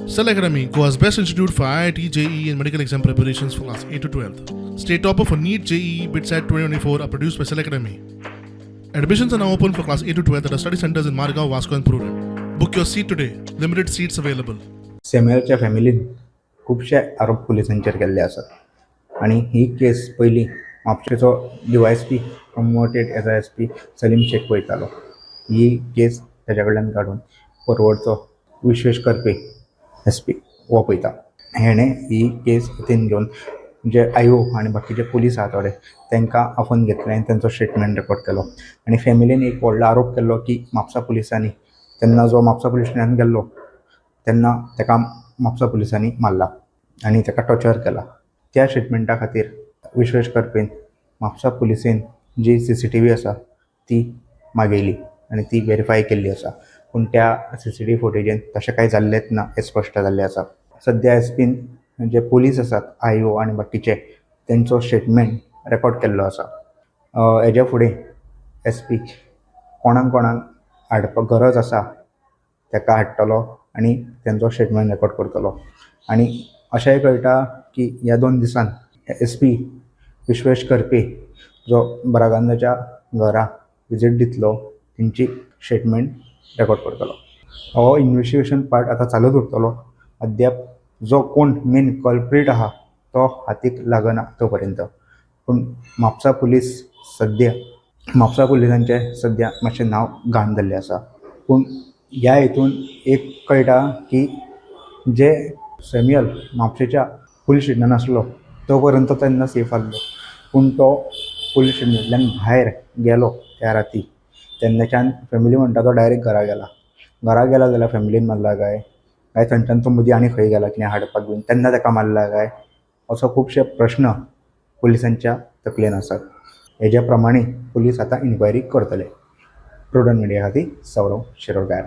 Cell Academy, Goa's best institute for IIT, JEE, and medical exam preparations for class 8 to 12. State topper for NEET, JEE, BITSAT 2024 are produced by Cell Academy. Admissions are now open for class 8 to 12 at our study centers in Margao, Vasco, and Prudent. Book your seat today. Limited seats available. सॅम्युअलच्या फॅमिलीन खुबशे आरोप पुलिसांचेर केल्ले आसात आनी ही केस पयलीं म्हापशेचो D Y S P promoted as I S P Salim Shaikh पळयतालो. ही केस ताच्या कडल्यान काडून परवडचो विश्वेश कर्पे एस पी हो पळयता. हेणें ही केस हातीन घेवन जे I ओ आनी बाकीचे पुलीस आहा थोडे तांकां आफोवन घेतले आनी तेंचो स्टेटमेंट रेकॉर्ड केलो आनी फॅमिलीन एक व्हडलो आरोप केल्लो की म्हापसा पुलिसांनी तेन्ना जो म्हापसा पुलीस स्टेशनान गेल्लो तेन्ना ताका म्हापसा पुलिसांनी मारला आनी ताका टॉर्चर केला. त्या स्टेटमेंटा खातीर विश्वेश कर्पेन म्हापसा पुलिसेन जी सीसीटीव्ही आसा ती मागयली आनी ती वेरीफाय केल्ली आसा, पूण त्या सीसीटीव्ही फुटेजीन तशें कांय जाल्लेंच ना हें स्पश्ट जाल्लें आसा. सद्या एस पीन जे पुलीस आसात I ओ आनी बाकीचे तेंचो स्टेटमेंट रेकॉर्ड केल्लो आसा. हेज्या फुडें एस पी कोणाक कोणाक हाडपाक गरज आसा ताका हाडटलो आनी तेंचो स्टेटमेंट रेकॉर्ड करतलो. आनी अशेंय कळटा की ह्या 2 दिसान एस पी विश्वेश कर्पे जो ब्रागांझाच्या घरा विजीट दितलो, तेंची स्टेटमेंट रेकॉर्ड करतलो. हो इन्वेस्टिगेशन पार्ट आतां चालूच उरतलो. अद्याप जो कोण मेन कल्प्रीट आहा तो हातीक लागना तो पर्यंत. पूण म्हापसा पुलीस सद्या म्हापसा पुलिसांचें सद्या मातशें नांव घाण जाल्लें आसा. पूण ह्या हितून एक कळटा की जे सॅम्युअल म्हापशेच्या पुलीस स्टेशनान आसलो तो पर्यंत तेन्ना सेफ आसलो, पूण तो पुलीस स्टेशनांतल्यान भायर गेलो त्या राती तेन्नाच्यान फॅमिली म्हणटा तो डायरेक्ट घरा गेला. घरा गेला जाल्यार फॅमिलीन मारला काय, काय थंयच्यान तो मदीं आनी खंय गेला कितें हाडपाक बीन तेन्ना ताका मारला काय, असो खुबशे प्रश्न पुलिसांच्या तकलेन आसात. हेज्या प्रमाणे पुलीस आतां इन्क्वायरी करतले. प्रुडंट मिडिया खातीर सौरव शिरोडकार.